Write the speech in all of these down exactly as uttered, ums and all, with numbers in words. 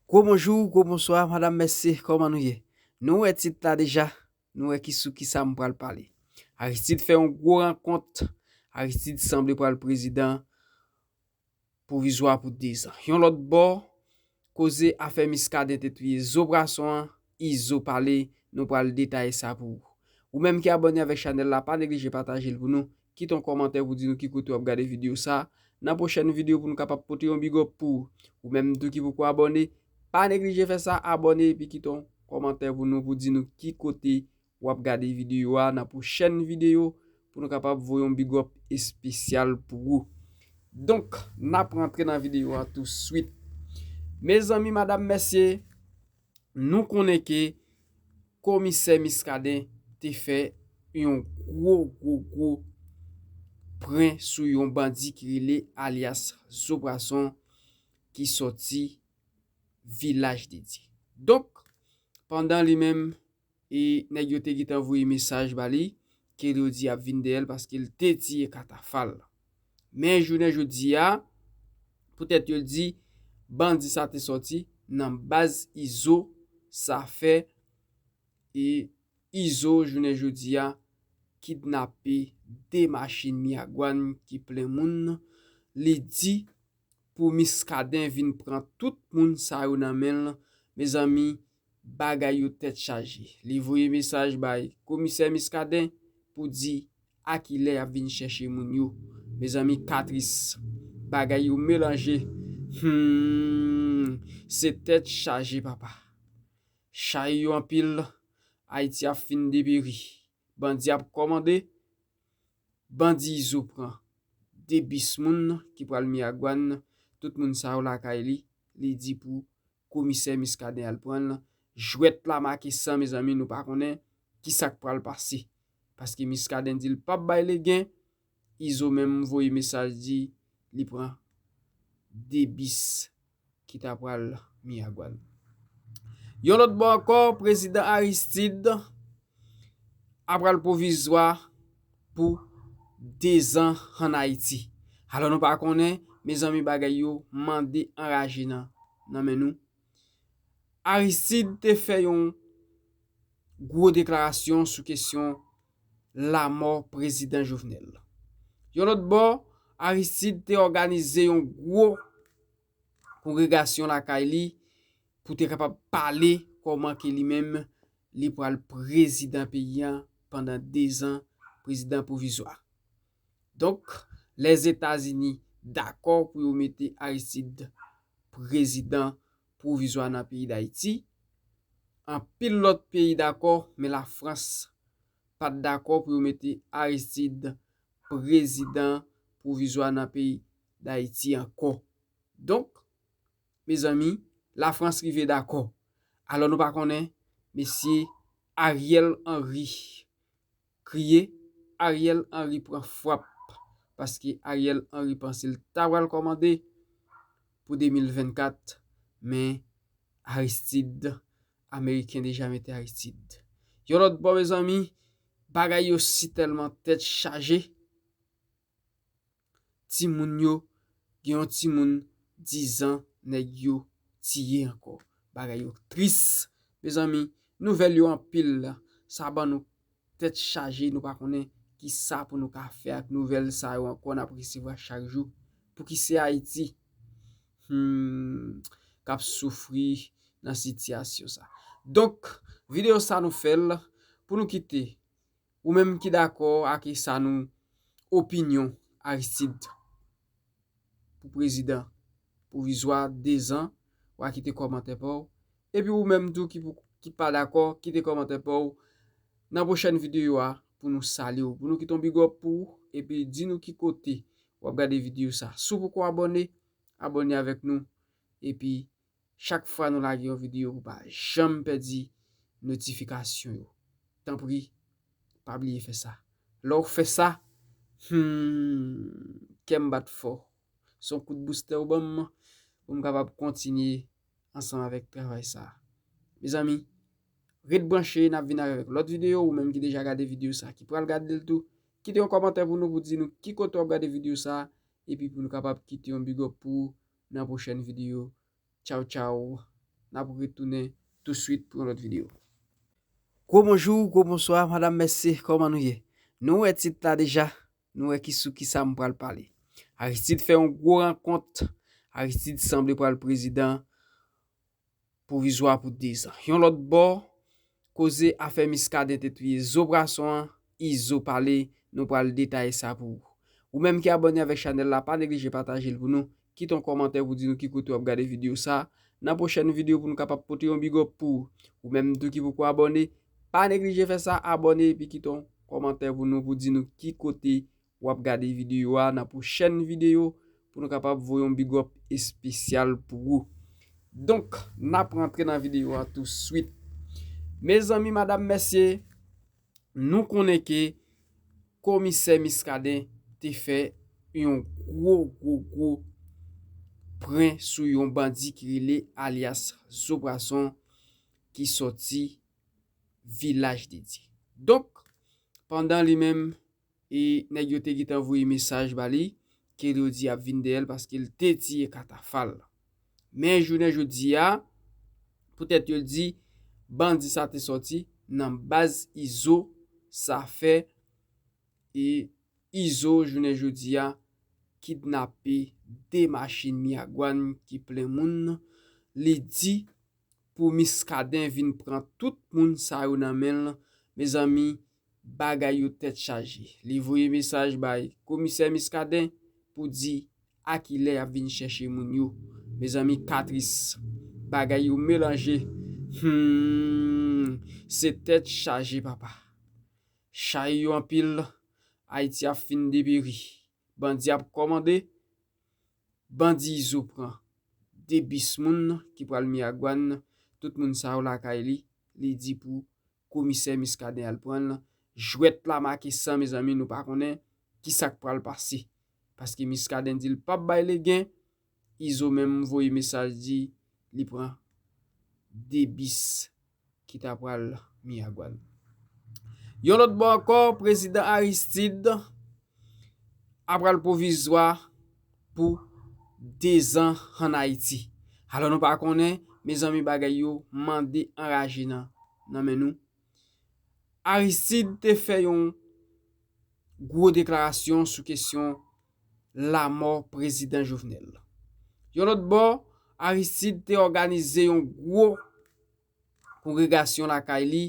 Gwo bonjou, gwo bonswa, madanm, mesye, kòman nou ye? Nou wè tit la deja, nou wè ki sou ki sa m pral pale. Aristide fè yon gwo rankont. Aristide sanble pral prezidan pwovizwa pou dezan. Yon lòt bò, koze afè Muscadin te touye Zo Prason an, Izo pale, nou pral detaye sa pou ou. Ou menm ki abòne avèk chanèl la, pa neglije pataje l pou nou. Kite yon kòmantè pou di nou ki kote w ap gade videyo sa. Nan pwochèn videyo pou nou kapab pote yon big up pou ou. Ou menm tou ki poko abòne, pa neglije fè sa, abòne epi kite yon kòmantè pou nou pou di nou ki kote w ap gade videyo a nan pwochèn videyo pou nou kapab voye yon big up espesyal pou ou. Donk, n ap rantre nan videyo a touswit. Mezanmi, madanm, mesye, nou konnen ke komisè Muscadin te fè yon gwo, gwo, gwo pran sou yon bandi ki rele alyas Zo Prason ki sòti Vilaj Dedye. Donk, pandan li menm, e nèg yo te gentan voye mesaj ba li, ke yo di y ap vin dèyè l paske l te tiye katafal. Men jounen jodi a, poutèt yo di bandi sa te sòti nan baz Izo, sa fè e Izo jounen jodi a kidnape de machin Miragwàn ki plen moun. Li di pou Muscadin vin pran tout moun sa yo nan men l. Mezanmi, bagay yo tèt chaje. Li voye mesaj bay komisè Muscadin pou di a kilè y ap vin chèche moun yo. Mezanmi, ka tris. Bagay yo melanje. Hmm, se tèt chaje, papa. Chay yo anpil, Ayiti ap fin deperi. Bandi ap kòmande. Bandi Izo pran de bis moun ki pral Miragwàn. Tout moun sa yo lakay li. Li di pou komisè Muscadin al pran l. Jwèt la make san, mezanmi, nou pa konnen ki sa k pral pase. Paske Muscadin di l p ap bay legen. Izo menm voye mesaj di li pran de bis ki ta pral Miragwàn. Yon lòt bò ankò, prezidan Aristide ap pral pwovizwa pou dezan ann Ayiti. Alò, nou pa konnen, mezanmi, bagay yo mande anraje nan, nan men nou. Aristide te fè yon gwo deklarasyon sou kesyon lamò prezidan Jovenel. Yon lòt bò, Aristide te òganize yon gwo kongregasyon lakay li pou te kapab pale kòman ke li menm li pral prezidan peyi a pandan dezan, prezidan pwovizwa. Donk, Lèzetazini dakò pou yo mete Aristide prezidan pwovizwa nan peyi Dayiti. Anpil lòt peyi dakò, men Lafrans pa t dakò pou yo mete Aristide prezidan pwovizwa nan peyi Dayiti ankò. Donk, mezanmi, Lafrans rive dakò. Alò, nou pa konnen, mesye Ariel Henry kriye, Ariel Henry pran frap, paske Ariel Henry panse l ta pral kòmande pou de mil vennkat, men Aristide, Ameriken deja mete Aristide. Yon lòt bò, mezanmi, bagay yo si tèlman tèt chaje. Timoun yo, gen yon timoun dizan nèg yo tiye ankò. Bagay yo tris. Mezanmi, nouvèl yo anpil la. Sa ban nou tèt chaje, nou pa konnen ki sa pou nou ka fè ak nouvèl sa yo ankò n ap resevwa chak jou. Pouki se Ayiti, hmm, k ap soufri nan sitiyasyon sa? Donk, videyo sa nou fè l pou nou kite ou menm ki dakò ak sa nou opinyon Aristide pou prezidan pwovizwa dezan, w a kite kòmantè pa w. Epi ou menm tou ki, pou, ki pa dakò, kite kòmantè pa w nan pwochèn videyo a pou nou salye w, pou nou kite yon big up pou ou, epi di nou ki kote w ap gade videyo sa. Si w poko abòne, abòne avèk nou. Epi chak fwa nou lage yon videyo, ou pa janm pèdi notifikasyon yo. Tanpri, pa bliye fè sa. Lè w fè sa, hmm, kè m bat fò. Se yon kout boustè w ban m pou m kapab kontinye ansanm avèk travay sa. Mezanmi, ret branche, n ap vin avèk lòt videyo. Ou menm ki deja gade videyo sa, ki pral gade l tou, kite yon kòmantè pou nou, pou di nou ki kote w ap gade videyo sa, epi pou nou kapab kite yon big up pou ou nan pwochèn videyo. Tchaw, tchaw. n ap retounen touswit pou yon lòt videyo. Gwo bonjou, gwo bonswa, madanm, mesye, kòman nou ye? Nou wè tit la deja, nou wè ki sou ki sa m pral pale. Aristide fè yon gwo rankont. Aristide sanble pral prezidan pwovizwa pou dezan. Yon lòt bò, koze afè Muscadin te touye zo pwason an, Izo pale, nou pral detaye sa pou ou. Ou menm ki abòne avèk chanèl la, pa neglije pataje l pou nou. Kite yon kòmantè pou di nou ki kote w ap gade videyo sa. Nan pwochèn videyo pou nou kapab pote yon big up pou ou. Ou menm tou ki poko abòne, pa neglije fè sa, abòne epi kite yon kòmantè pou nou pou di nou ki kote w ap gade videyo a. Nan pwochèn videyo pou nou kapab voye yon big up espesyal pou ou. Donk, n ap rantre nan videyo a touswit. Mezanmi, madanm, mesye, nou konnen ke komisè Muscadin te fè yon gwo, gwo, gwo pran sou yon bandi ki rele alyas Zo Pwason ki sòti Vilaj de Dye. Donk, pandan li menm, e nèg yo te gentan voye mesaj ba li, ke yo di y ap vin dèyè l paske l te tiye katafal. Men jounen jodi a, poutèt yo di bandi sa te sòti nan baz Izo, sa fè, e Izo jounen jodi a kidnape de machin Miragwàn ki plen moun. Li di pou Muscadin vin pran tout moun sa yo nan men l. Mezanmi, bagay yo tèt chaje. Li voye mesaj bay komisè Muscadin pou di a kilè y ap vin chèche moun yo. Mezanmi, ka tris. Bagay yo melanje. Hmm, se tèt chaje, papa. Chay yo anpil, Ayiti ap fin deperi. Bandi ap kòmande. Bandi Izo pran de bis moun ki pral Miragwàn. Tout moun sa yo lakay li. Li di pou komisè Muscadin al pran l. Jwèt la make san, mezanmi, nou pa konnen ki sa k pral pase. Paske Muscadin di l p ap bay legen. Izo menm voye mesaj di li pran de bis ki ta pral Miragwàn. Yon lòt bò ankò, prezidan Aristide ap pral pwovizwa pou dezan ann Ayiti. Alò, nou pa konnen, mezanmi, bagay yo mande anraje nan, nan men nou. Aristide te fè yon gwo deklarasyon sou kesyon lanmò prezidan Jovenel. Yon lòt bò, Aristide te òganize yon gwo kongregasyon lakay li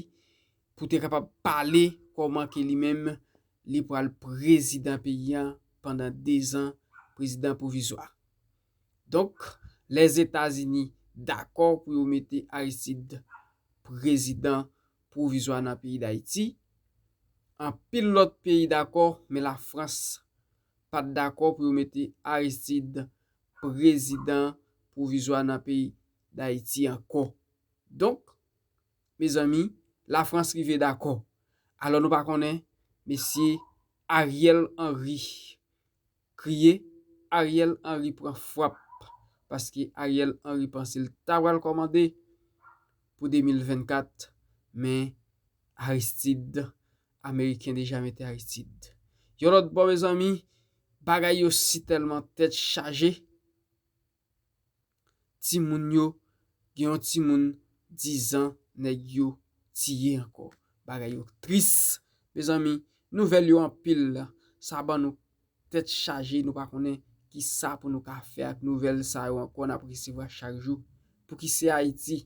pou te kapab pale kòman ke li menm li pral prezidan peyi a pandan dezan, prezidan pwovizwa. Donk, Lèzetazini dakò pou yo mete Aristide prezidan pwovizwa nan peyi Dayiti. Anpil lòt peyi dakò, men Lafrans pa t dakò pou yo mete Aristide prezidan pwovizwa nan peyi Dayiti ankò. Donk, mezanmi, Lafrans rive dakò. Alò, nou pa konnen, mesye Ariel Henry kriye, Ariel Henry pran frap, paske Ariel Henry panse l ta pral kòmande pou de mil vennkat, men Aristide, Ameriken deja mete Aristide. Yon lòt bò, mezanmi, bagay yo si tèlman tèt chaje. Timoun yo, gen yon timoun dizan nèg yo tiye ankò. Bagay yo tris. Mezanmi, nouvèl yo anpil la. Sa ban nou tèt chaje, nou pa konnen ki sa pou nou ka fè ak nouvèl sa yo ankò n ap resevwa chak jou. Pouki se Ayiti,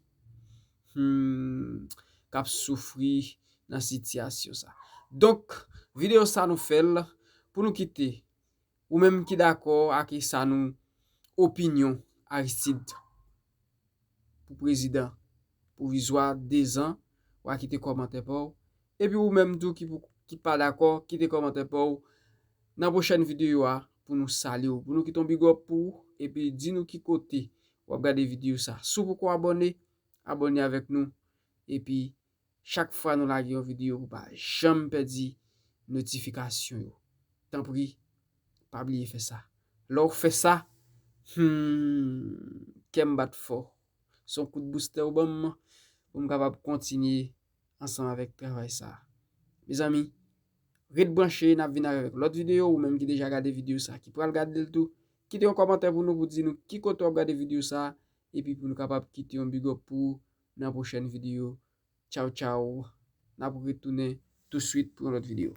hmm, k ap soufri nan sitiyasyon sa? Donk, videyo sa nou fè l pou nou kite ou menm ki dakò ak sa nou opinyon Aristide pou prezidan pwovizwa dezan, w a kite kòmantè pa w. Epi ou menm tou ki pou, ki pa dakò, kite kòmantè pa w nan pwochèn videyo a pou nou salye w, pou nou kite yon big up pou ou, epi di nou ki kote w ap gade videyo sa. Si w poko abòne, abòne avèk nou, epi chak fwa nou lage yon videyo, ou pa janm pèdi notifikasyon yo. Tanpri, pa bliye fè sa. Lè w fè sa, hmm, kè m bat fò. Se yon kout boustè w ban m pou m kapab kontinye ansanm avèk travay sa. Mezanmi, ret branche, n ap vin avèk lòt videyo, ou menm ki deja gade videyo sa, ki pral gade l tou, kite yon kòmantè pou nou, pou di nou ki kote w ap gade videyo sa, epi pou nou kapab kite yon big up pou ou nan pwochèn videyo. Tchaw, tchaw. N ap retounen touswit pou yon lòt videyo.